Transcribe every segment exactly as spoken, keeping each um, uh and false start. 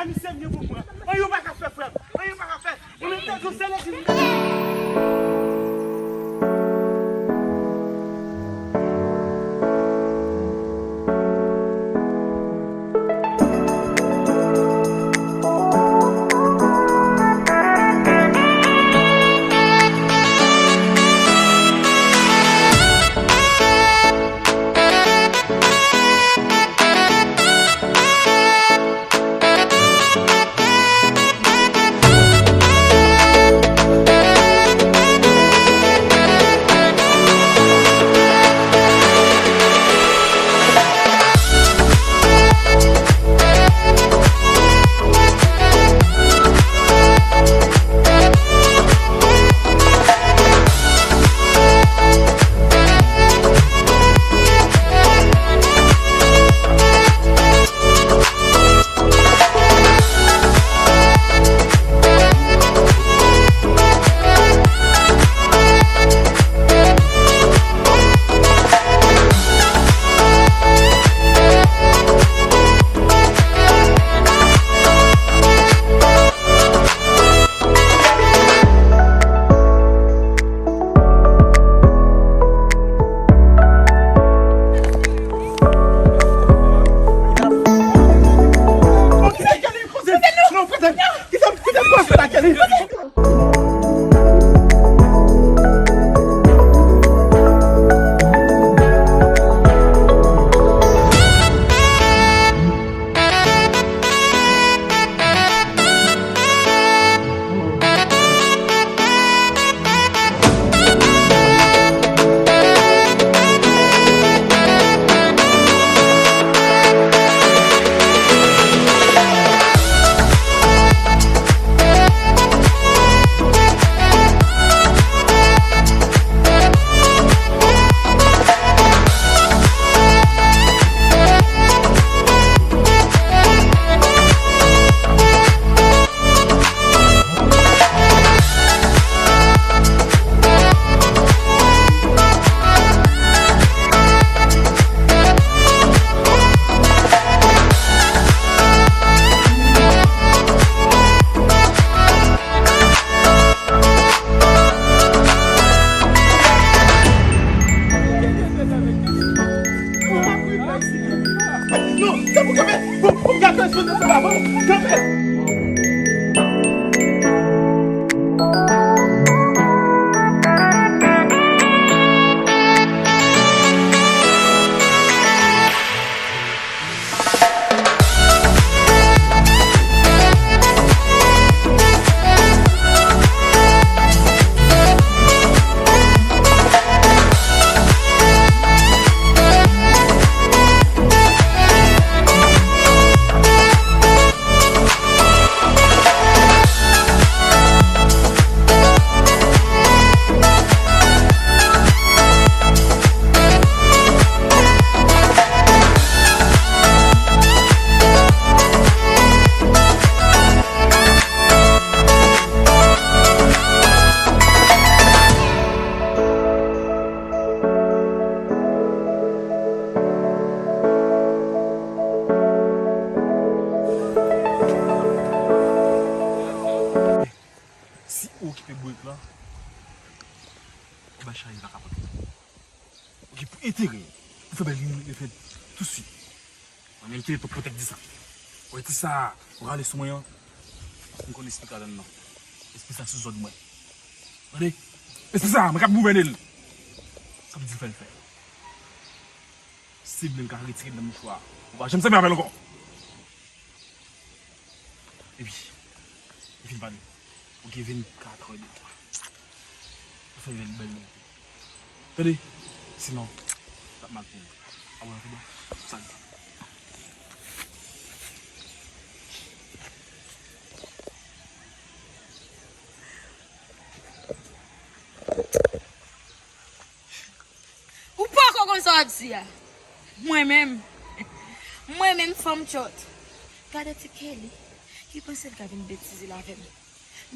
Misye vini pou mwen. Anyen w pa ka fè, frè m. Anyen w pa ka fè. Mwen menm, tankou se legliz. Si ou okipe bourik lan, ou bay chay li pa ka pote. Oke, pou enterè, pou fè bèl li fè tousuit. Mwen menm ki lepòk pwotèk di sa. Wè ti sa, ou rale sou mwen an. M konn espri sa ladan nan. Espri sa sou zòd mwen. Tande? Espri sa, mwen k ap gouvène l. Sa vle di fè l fè. Si vle m ka retire l nan mouchwa. Ou pa janm sèvi avè l ankò. Epi, li fin pale. Ou gen vennkatrè de tan. Pou fè yon bèl nouvo. Tande, sinon, l ap mal pou ou. A bon, tout bon. Sa l di. Ou poko konn sa w ap di a. Mwen menm, mwen menm fanm tchòt. Gade ti Kelly, ki panse l ka vin betize l avè m.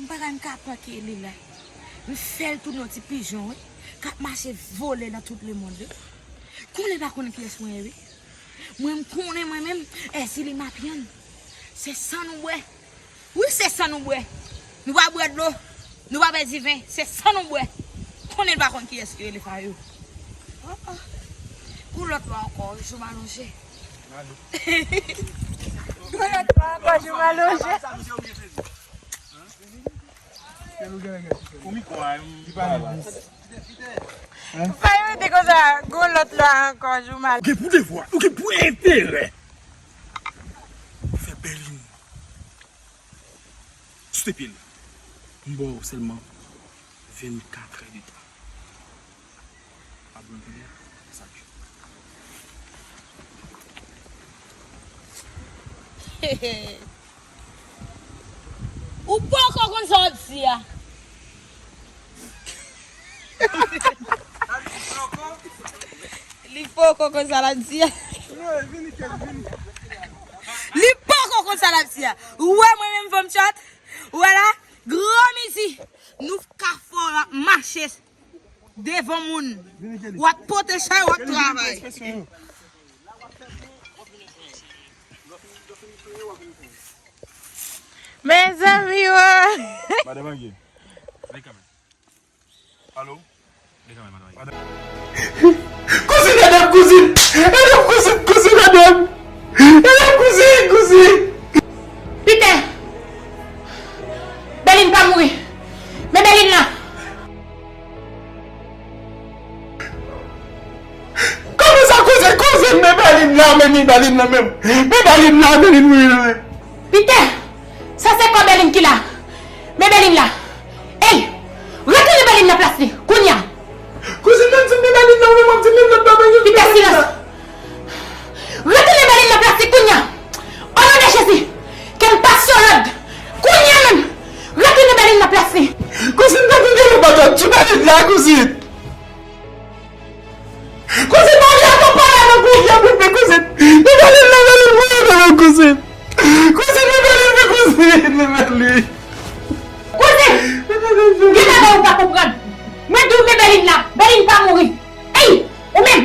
M pa ka, m ka pran Kelly la. M fè l tounen yon ti pijon, wi. K ap mache vole nan tout lemonn, wi. Konnen pa konnen kiyès mwen ye, wi. Mwen, m konnen mwen menm, Èsili Mapyann. Se san nou bwè. Wi, se san nou bwè. Nou pa bwè dlo. Nou pa bwè diven. Se san nou bwè. Konnen l pa konn kiyès ki rele Fayou. Oh, oh. Pou lòt lwa ankò, jou m alonje. Pou lòt lwa ankò, jou m alonje. Fayou rete konsa, gon lòt lwa ankò, jou m al. Ou gen pou devwa, ou gen pou enterè. Fè Bèlin sote pye l. M ba w sèlman vennkatrè de tan. Pa bwè vè a, sa k jwe. Ou poko konn sa w ap di a. Li poko konn sa l ap di a. Li poko konn sa l ap di a. Ou wè mwen menm fanm chat? Ou wè la? Granmesi. Nou ka fè w ap mache devan moun. W ap pote chay, w ap travay. Mezanmi, wa. Madan Mange. Alo? Kouzin, ede m, kouzin! Ede m, kouzin, kouzin, ede m! Ede m, kouzin, kouzin! Pite! Bèlin pa mouri! Men Bèlin la! Kòman sa, kouzin, kouzin, men Bèlin la, men ni Bèlin nan menm. Men Bèlin la, Bèlin mouri nan men. Pite! Sa se kò Bèlin ki la. Men Bèlin la. Ey! Retounen Bèlin nan plas li, kounya! Kouzin nan di m men Bèlin nan, men mwen di m men lòt bagay yo. Pite, silans! Retounen Bèlin nan plas li, kounya! O non de Jezi! Ke m pase yon lòd! Kounya menm! Retounen Bèlin nan plas li! Kouzin nan di m gen yon bagay, di Bèlin la, kouzin! Kouzin, pa vle akonpaye avèk ou, vye bebe, kouzin. Li vale l, li vale l, mwen vale l, kouzin. Kouzin, li vale l, kouzin, li vale l. Kouzin, gen bagay ou pa konprann. Mwen di w, men Bèlin la, Bèlin pa mouri. Ey, ou menm,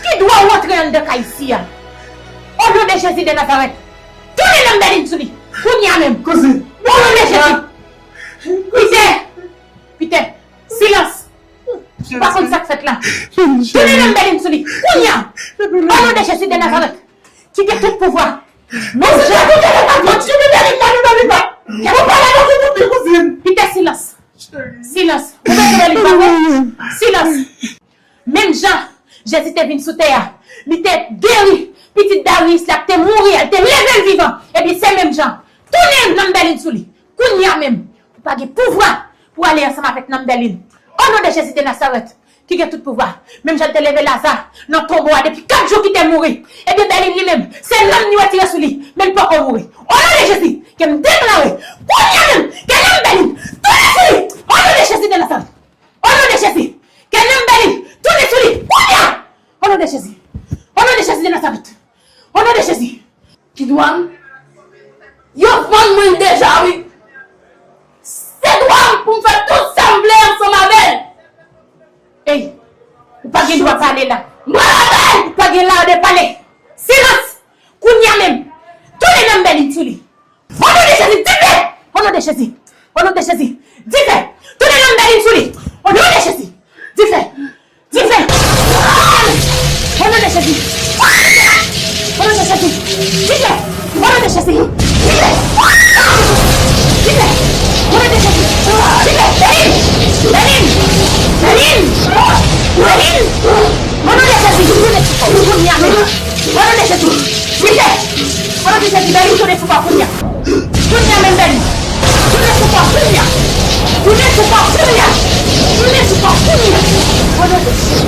ki dwa w antre anndan kay isi a? O non de Jezi de Nazarèt, tounen nanm Bèlin sou li, kounya menm. Kouzin. O non de Jezi. Pite, Pite, silans. Ou pa konn sa k fèt la. Tounen nanm Bèlin sou li. Kounya. O non de Jezi de Nazarèt, ki gen tout pouvwa. Men Jan. Pite, silans. Silans. Ou mete Bèlin pa vre? Silans. Menm jan Jezi te vin sou tè a, li te geri pitit Dariyis la k te mouri a, li te leve l vivan. Ebyen, se menm jan. Tounen nanm Bèlin sou li. Kounya menm, ou pa gen pouvwa pou ale ansanm avèk nanm Bèlin. O non de Jezi de Nazarèt, ki gen tout pouvwa, menm jan l te leve Laza nan tonbo a depi kat jou ki te mouri, ebyen, Bèlin li menm, se nanm li retire sou li, men l poko mouri. O non de Jezi, ke m deklare, kounya menm, ke nanm Bèlin tounen sou li. O non de Jezi de Nazarèt. O non de Jezi, ke nanm Bèlin tounen sou li kounya. O non de Jezi. O non de Jezi de Nazarèt. O non de Jezi. Ki dwa m? Yo vann mwen l deja, wi. Se dwa m pou m fè tout sa m vle ansanm avè l. Ey, ou pa gen dwa pale la. M pral avè l. Ou pa gen dwa pale. Silans! Kounya menm, tounen nanm Bèlin sou li. O non de Jezi, dife! O non de Jezi. O non de Jezi, dife! Tounen nanm Bèlin sou li. O non de Jezi. Dife! Dife! O non de Jezi. O non de Jezi. Dife! O non de Jezi. Dife! Dife! O non de Jezi. Dife! Bèlin! Bèlin! Bèlin! Bèlin! O non de Jezi. Kounya menm. O non de Jezi. Dife! O non de Jezi, Bèlin tounen sou kò kounya. Kounya menm, Bèlin. Tounen sou kò kounya. Tounen sou kò kounya. Tounen sou kò kounya. O non de Jezi.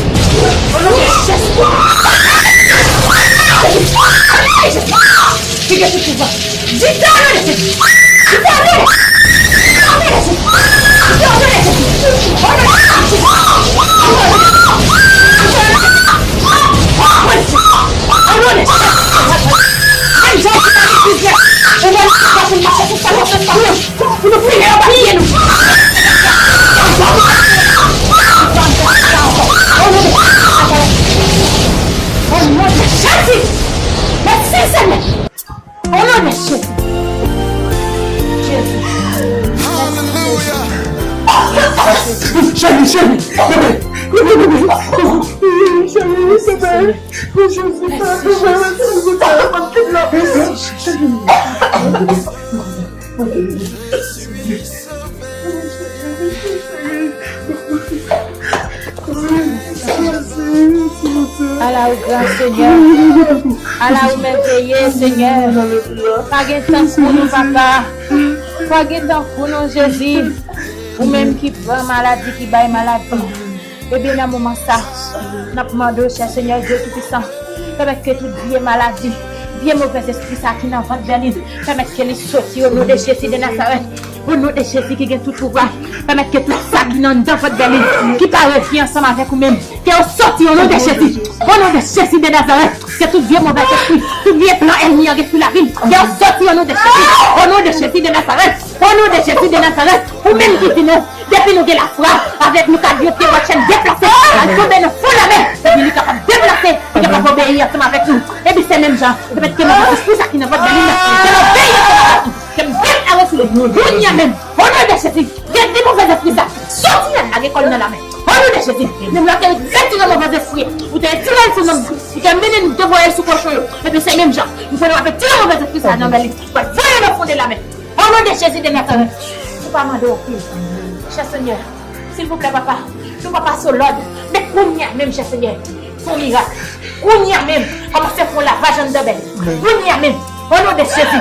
O non de Jezi. O non de Jezi. Ki gen tout pouvwa. Dife, o non de Jezi. Dife, o non de Jezi. O non de Jezi. Dife, o non de Jezi. O non de Jezi. O non de Jezi. O non de Jezi. O non de Jezi. Menm jan ou te nan biznis, ou wè nou pa pou n mache sou sa, nou fè sa. Pou nou fini anba pye nou. O non de Jezi. Mèsi, Senyè. O Cheri, cheri, bebe, bebe, bebe, cheri, bebe, Jezi, bebe, mèsi pou sa, mèsi pou sa, mèsi pou sa. Ala ou gran, Senyè. Ala ou mèveye, Senyè. Pa gen tankou nou, Papa. Pa gen tankou nou, Jezi. Ou menm ki pran maladi, ki bay maladi. Ebyen, nan moman sa, n ap mande w, chè Senyè Dye Toupisan, pèmèt ke tout vye maladi, vye movèz espri sa ki nan vant Bèlin, pèmèt ke li soti o non de Jezi de Nazarèt. O non de Jezi ki gen tout pouvwa, pèmèt ke tout sa ki nan anndan vant Bèlin, ki pa revyen ansanm avèk ou menm, ke yo soti o non de Jezi. O non de Jezi de Nazarèt, ke tout vye movèz espri, tout vye plan ènmi an gen sou lavi m, ke yo soti o non de Jezi. O non de Jezi de Nazarèt, o non de Jezi de Nazarèt, ou menm ki di nou, depi nou gen lafwa, avèk nou ka di yon pye wòtchèn deplase, al tonbe nan fon lamè, epi li kapab deplase, li kapab obeyi ansanm avèk nou. Epi se menm jan, pèmèt ke movèz espri sa ki nan vant Bèlin nan, ke l obeyi ansanm avèk nou. Ke m deklare sou li, kounye a menm, o non de Jezi, detwi movèz espri sa, soti al lage kò l nan lamè. O non de Jezi, menm lè w te retire movèz espri, ou te retire l sou nonm nan, ou te mennen l devoye l sou kochon yo. Epi se menm jan, nou konnen w ap retire movèz espri sa nan men li, w ap voye l o fon de lamè. O non de Jezi de Nazarèt, nou pa mande w anpil. Chè Senyè, silvouplè, Papa, nou pa pase w lòd, men kounye a menm, chè Senyè, fè yon mirak. Kounye a menm, kòmanse fè yon lavaj anndan Bèlin. Kounye a menm, o non de Jezi.